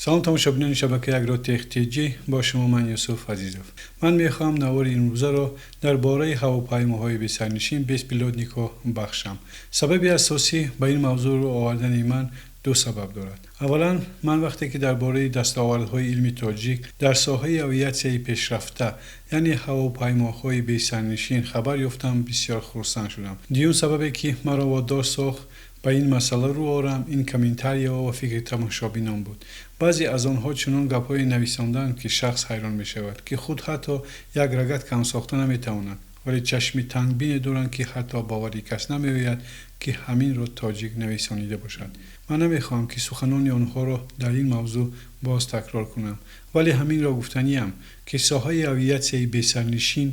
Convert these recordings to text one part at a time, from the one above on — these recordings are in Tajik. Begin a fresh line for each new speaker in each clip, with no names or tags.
Салом, тамошобинони шабакаи Агротех ТЖ, бо шумо ман Юсуф Азизов. Ман мехоҳам навори имрӯзаро дар бораи ҳавопаймоҳои бесарнишин, беспилотникҳо бахшам. Сабаби асосӣ ба ин мавзӯъро овардани ман ду сабаб дорад. Аввалан, ман вақте ки дар бораи дастовардҳои илми тоҷик дар соҳаи авиатсияи пешрафта, яъне ҳавопаймоҳои бесарнишин хабар ёфтам, бисёр хурсанд шудам. Дуюм сабабе, ки маро водор сохт ба ин масъала рӯ орам, ин комментарияҳо ва фикри тамошобинон буд. Баъзе аз онҳо чунон гапҳое нависонданд, ки шахс ҳайрон мешавад, ки худ ҳатто як рогатка ҳам сохта наметавонанд, вале чашми тангбине доранд, ки ҳатто бовари кас намеояд, ки ҳаминро тоҷик нависонида бошад. Ман намехоҳам, ки суханони онҳоро дар ин мавзӯъ боз такрор кунам, вале ҳаминро гуфтаниам, ки соҳаи авиатсияи бесарнишин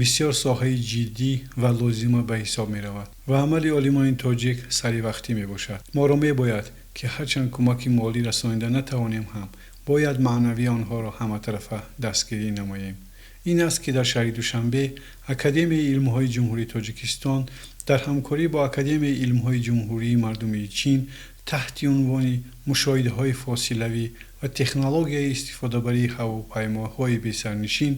бисёр соҳаи ҷиддӣ ва лозима ба ҳисоб меравад ва амали олимони тоҷик саривақтӣ мебошад. Моро мебояд, ки ҳарчанд кӯмаки молӣ расонида натавонем ҳам, бояд маънавии онҳоро ҳаматарафа дастгирӣ намоем. Ин аст, ки дар шаҳри Душанбе Академияи илмҳои Ҷумҳурии Тоҷикистон дар ҳамкорӣ бо Академияи илмҳои Ҷумҳурии Мардумии Чин таҳти унвони «Мушоҳидаҳои фосилавӣ ва технологияи истифодабарии ҳавопаймоҳои бесарнишин»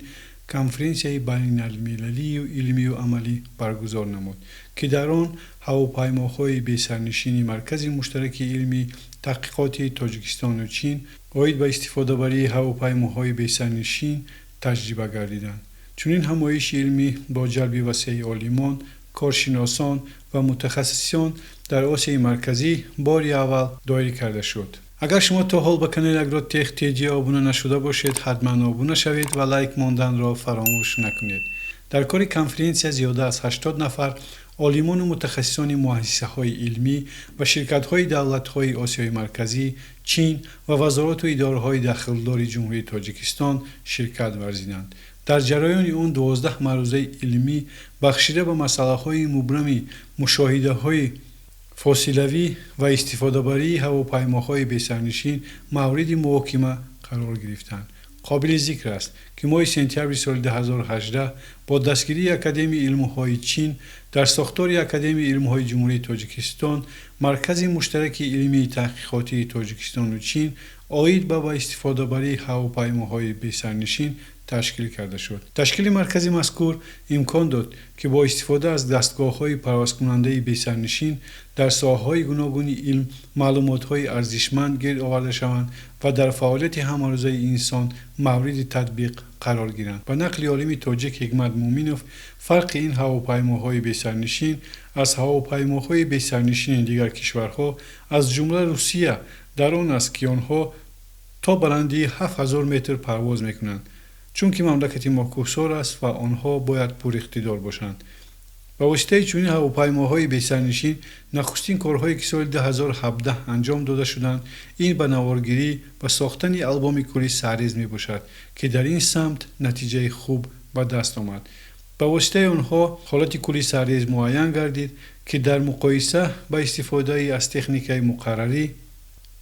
конференсияи байналмилалию илмию амалӣ баргузор намуд, ки дар он ҳавопаймоҳои бесарнишини Маркази муштараки илмии таҳқиқоти Тоҷикистону Чин оид ба истифодабарии ҳавопаймоҳои бесарнишин таҷриба гардиданд. Чунин ҳамоиши илмӣ бо ҷалби васеи олимон, коршиносон ва мутахассисон дар Осиёи Марказӣ бори аввал доир карда шуд. Агар шумо то ҳол ба канали Агротех ТЖ обуна нашуда бошед, ҳатман обуна шавед ва лайк монданро фаромӯш накунед. Дар кори конференсия зиёда аз 80 нафар олимону мутахассисони муассисаҳои илмӣ ва ширкатҳои давлатҳои Осиёи Марказӣ, Чин ва вазорату идораҳои дахлдори Ҷумҳурии Тоҷикистон ширкат варзиданд. Дар ҷараёни он 12 маърузаи илмӣ, бахшида ба масъалаҳои мубрами мушоҳидаҳои фосилавӣ ва истифодабарии ҳавопаймоҳои бесарнишин, мавриди муҳокима қарор гирифтанд. Қобили зикр аст, ки моҳи сентябри соли 2018 бо дастгирии Академияи илмҳои Чин дар сохтори Академияи илмҳои Ҷумҳурии Тоҷикистон Маркази муштараки илмии таҳқиқотии Тоҷикистону Чин оид ба истифодабарии ҳавопаймоҳои бесарнишин ташкил карда шуд. Ташкили маркази мазкур имкон дод, ки бо истифода аз дастгоҳҳои парвозкунандаи бесарнишин дар соҳаҳои гуногуни илм маълумотҳои арзишманд гирд оварда шаванд ва дар фаъолияти ҳамарӯзаи инсон мавриди татбиқ қарор гиранд. Ба нақли олими тоҷик Ҳикмат Муъминов, фарқи ин ҳавопаймоҳои бесарнишин аз ҳавопаймоҳои бесарнишини дигар кишварҳо, аз ҷумла Русия, дар он аст, ки онҳо то баландии 7000 метр парвоз мекунанд, чунки мамлакати мо кӯҳсор аст ва онҳо бояд пуриқтидор бошанд. Ба воситаи чунин ҳавопаймоҳои бесарнишин нахустин корҳое, ки соли 2017 анҷом дода шуданд, ин ба наворгирӣ ва сохтани албоми кӯли Саррез мебошад, ки дар ин самт натиҷаи хуб ба даст омад. Ба воситаи онҳо ҳолати кӯли Саррез муайян гардид, ки дар муқоиса ба истифодаи аз техникаи муқаррарӣ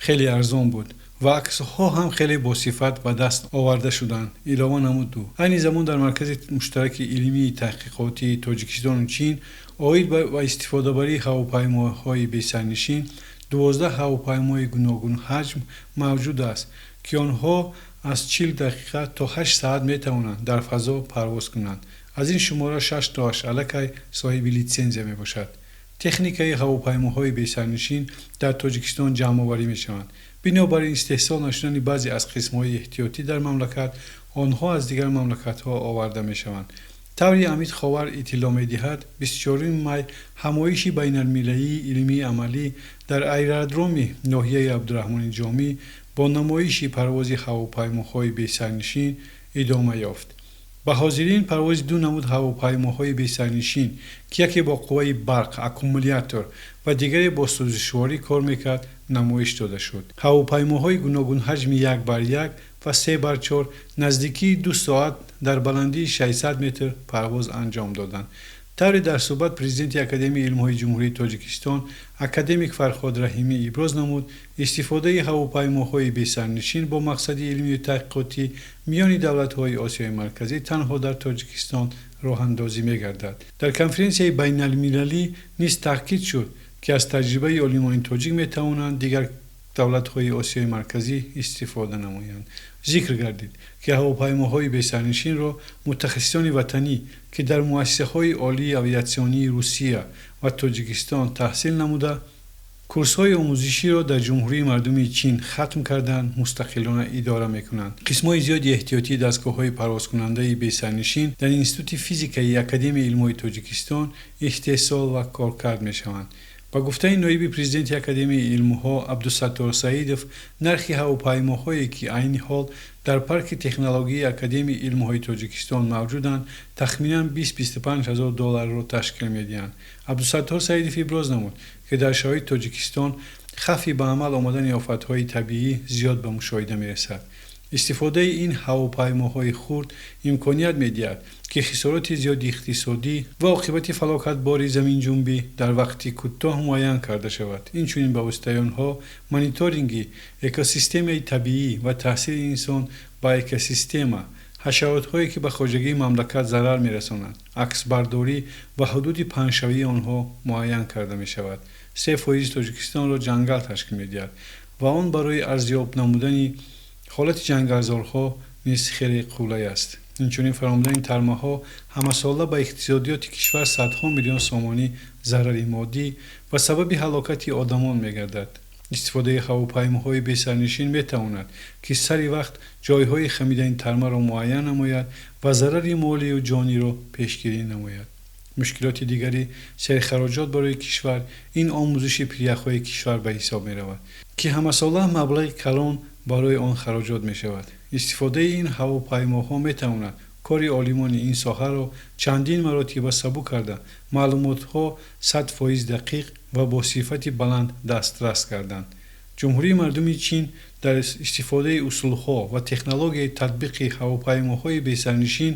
хеле арзон буд ва аксҳо ҳам хеле босифат ба даст оварда шуданд, илова намуд ӯ. Айни замон дар Маркази муштараки илмии таҳқиқотии Тоҷикистону Чин оид ба истифодабарии ҳавопаймоҳои бесарнишин 12 ҳавопаймои гуногунҳаҷм мавҷуд аст, ки онҳо аз 40 дақиқа то 8 саат метавонанд дар фазо парвоз кунанд. Аз ин шумора шаш тоаш аллакай соҳиби литсензия мебошад. Техникаи ҳавопаймоҳои бесарнишин дар Тоҷикистон ҷамъоварӣ мешаванд. Бинобар ин истеҳсол нашудани баъзе аз қисмҳои эҳтиётӣ дар мамлакат, онҳо аз дигар мамлакатҳо оварда мешаванд. Таври Амид Ховар иттилоъ медиҳад, 24 май ҳамоиши байналмилалии илмии амалӣ дар аэродроми ноҳияи Абдураҳмони Ҷомӣ бо намоиши парвози ҳавопаймоҳои бесарнишин идома ёфт. Ба ҳозирин парвози ду намуд ҳавопаймоҳои бесарнишин, ки яке бо қувваи барқ, аккумулятор ва дигаре бо сӯзишворӣ кор мекард, намоиш дода шуд. Ҳавопаймоҳои гуногунҳаҷми 1 бар 1 ва 3 бар 4 наздикии 2 соат дар баландии 600 метр парвоз анҷом доданд. Тавре дар суҳбат президенти Академияи илмҳои Ҷумҳурии Тоҷикистон, академик Фарҳод Раҳимӣ иброз намуд, истифодаи ҳавопаймоҳои бесарнишин бо мақсади илмию таҳқиқотӣ миёни давлатҳои Осиёи Марказӣ танҳо дар Тоҷикистон роҳандозӣ мегардад. Дар конференсияи байналмилалӣ низ таъкид шуд, ки аз таҷрибаи олимони тоҷик метавонанд дигар Давлатҳои Осиёи Марказӣ истифода намоянд. Зикр гардид, ки ҳавопаймоҳои бесарнишинро мутахассисони ватанӣ, ки дар муассисаҳои олии авиатсионии Русия ва Тоҷикистон таҳсил намуда, курсҳои омӯзиширо дар Ҷумҳурии Мардумии Чин хатм карданд, мустақилона идора мекунанд. Қисмҳои зиёди эҳтиётии дастгоҳҳои парвозкунандаи бесарнишин дар Институти физикаи Академияи илмҳои Тоҷикистон истеҳсол ва коркард мешаванд. Ба гуфтаи ноиби президенти Академияи илмҳо Абдусаттор Саидов, нархи ҳавопаймоҳое, ки айни ҳол дар парки технологияи Академияи илмҳои Тоҷикистон мавҷуданд, тахминан 20-25 ҳазор долларро ташкил медиҳанд. Абдусаттор Саидов иброз намуд, ки дар шароити Тоҷикистон хавфи ба амал омадани офатҳои табиӣ зиёд ба мушоҳида мерасад. Истифодаи ин ҳавопаймоҳои хурд имконият медиҳад, ки хисороти зиёди иқтисодӣ ва оқибати фалокатбори заминҷунбӣ дар вақти кӯтоҳ муайян карда шавад. Инчунин ба воситаи онҳо мониторинги экосистемаи табиӣ ва таъсири инсон ба экосистема, ҳашаротҳое, ки ба хоҷагии мамлакат зарар мерасонанд, аксбардорӣ ва ҳудуди паҳншавии онҳо муайян карда мешавад. 3% Тоҷикистонро ҷангал ташкил медиҳад ва он барои арзёб намудани ҳолати ҷангалзорҳо низ хеле қулай аст. Инчунин фаромадани тармаҳо ҳамасола ба иқтисодиёти кишвар садҳо миллион сомонӣ зарари моддӣ ва сабаби ҳалокати одамон мегардад. Истифодаи ҳавопаймоҳои бесарнишин метавонад, ки сари вақт ҷойҳои хамидани тармаро муайян намояд ва зарари молию ҷониро пешгирӣ намояд. Мушкилоти дигари серхароҷот барои кишвар ин омӯзиши пиряхҳои кишвар ба ҳисоб меравад, ки ҳамасола маблағи калон барои он хароҷот мешавад. Истифодаи ин ҳавопаймоҳо метавонад кори олимони ин соҳаро чандин маротиба сабук карда, маълумотҳо 100% дақиқ ва бо сифати баланд дастрас гарданд. Ҷумҳурии Мардумии Чин дар истифодаи усулҳо ва технологияи татбиқи ҳавопаймоҳои бесарнишин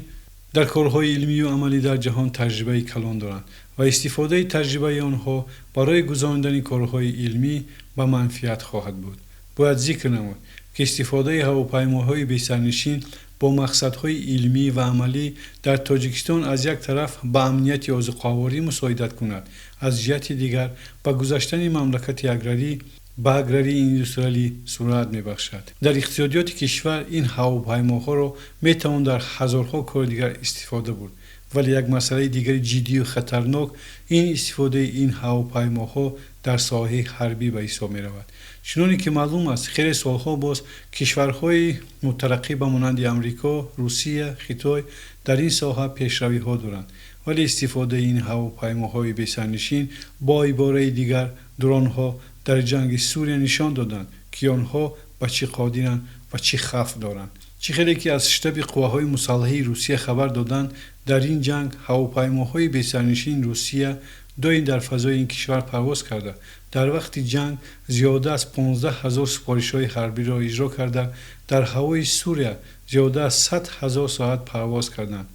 дар корҳои илмию амалӣ дар ҷаҳон таҷрибаи калон доранд ва истифодаи таҷрибаи онҳо барои гузаронидани корҳои илмӣ ба манфиат хоҳад буд. Бояд зикр намуд, ки истифодаи ҳавопаймоҳои бесарнишин бо мақсадҳои илмӣ ва амалӣ дар Тоҷикистон аз як тараф ба амнияти озуқаворӣ мусоидат кунад, аз ҷиҳати дигар ба гузаштани мамлакати аграрӣ ба аграрии индустриалӣ суръат мебахшад. Дар иқтисодиёти кишвар ин ҳавопаймоҳоро метавон дар ҳазорҳо кори дигар истифода бурд. Вале як масъалаи дигари ҷиддию хатарнок ин истифодаи ин ҳавопаймоҳо дар соҳаи ҳарбӣ ба ҳисоб меравад. Чуноне ки маълум аст, хеле солҳо боз кишварҳои мутараққӣ ба монанди Амрико, Русия, Хитой дар ин соҳа пешравиҳо доранд. Вале истифодаи ин ҳавопаймоҳои бесарнишин, бо ибораи дигар дронҳо, дар ҷанги Сурия нишон доданд, ки онҳо ба чӣ қодиранд ва чӣ хавф доранд. Чӣ хеле ки аз штаби қувваҳои мусаллаҳии Русия хабар доданд, дар ин ҷанг ҳавопаймоҳои бесарнишини Русия доим дар фазои ин кишвар парвоз карда, дар вақти ҷанг зиёда аз 15 ҳазор супоришҳои ҳарбиро иҷро карда, дар ҳавои Сурия зиёда аз 100 ҳазор соат парвоз карданд.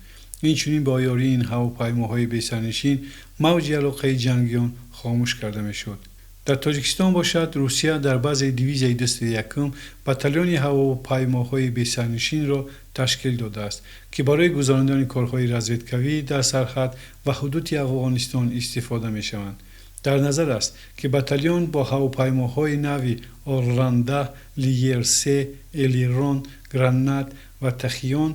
Инчунин бо ёрии ин ҳавопаймоҳои бесарнишин мавҷи алоқаи ҷангиён хомӯш карда мешуд. Дар Тоҷикистон бошад, Русия дар базаи дивизияи 201 батальони ҳавопаймоҳои бесарнишинро ташкил додааст, ки барои гузаронидани корҳои разведкавӣ дар сарҳад ва ҳудуди Афғонистон истифода мешаванд. Дар назар аст, ки батальон бо ҳавопаймоҳои нави Орлан-10, Лиер-3, Элерон, Гранат ва Тахион,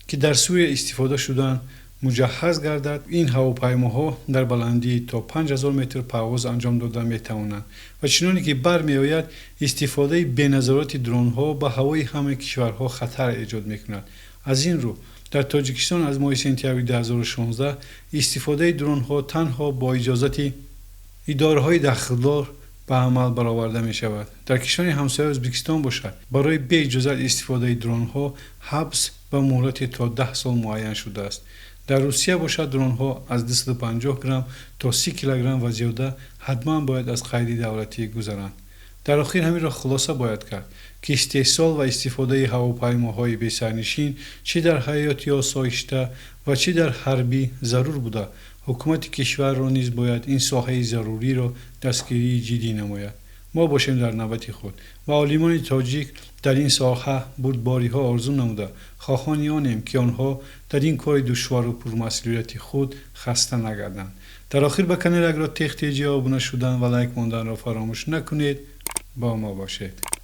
ки дар Сурия истифода шуданд, муҷаҳҳаз гардад. Ин ҳавопаймоҳо дар баландии то 5000 метр парвоз анҷом дода метавонанд ва чуноне ки бармеояд, истифодаи беназорати дронҳо ба ҳавои ҳамаи кишварҳо хатар эҷод мекунад. Аз ин рӯ дар Тоҷикистон аз моҳи сентябри 2016 истифодаи дронҳо танҳо бо иҷозати идораҳои дахлдор ба амал бароварда мешавад. Дар кишвари ҳамсоя Ӯзбекистон бошад, барои беиҷозат истифодаи дронҳо ҳабс ба муҳлати то 10 сол муайян шудааст. Дар Русия бошад, дронҳо аз 250 грамм то 30 килограмм ва зиёда ҳатман бояд аз қайди давлатӣ гузаранд. Дар охир ҳаминро хулоса бояд кард, ки истеҳсол ва истифодаи ҳавопаймоҳои бесарнишин чӣ дар ҳаёти осоишта ва чӣ дар ҳарбӣ зарур буда, ҳукумати кишварро низ бояд ин соҳаи заруриро дастгирии ҷиддӣ намояд. Мо бошем дар навбати худ ва олимони тоҷик дар ин соҳа бурдбориҳо орзу намуда, хоҳони онем, ки онҳо дар ин кори душвору пурмасъулияти худ хаста нагарданд. Дар охир ба канали Агротех ТЖ обуна шудан ва лайк монданро фаромӯш накунед. Бо мо бошед.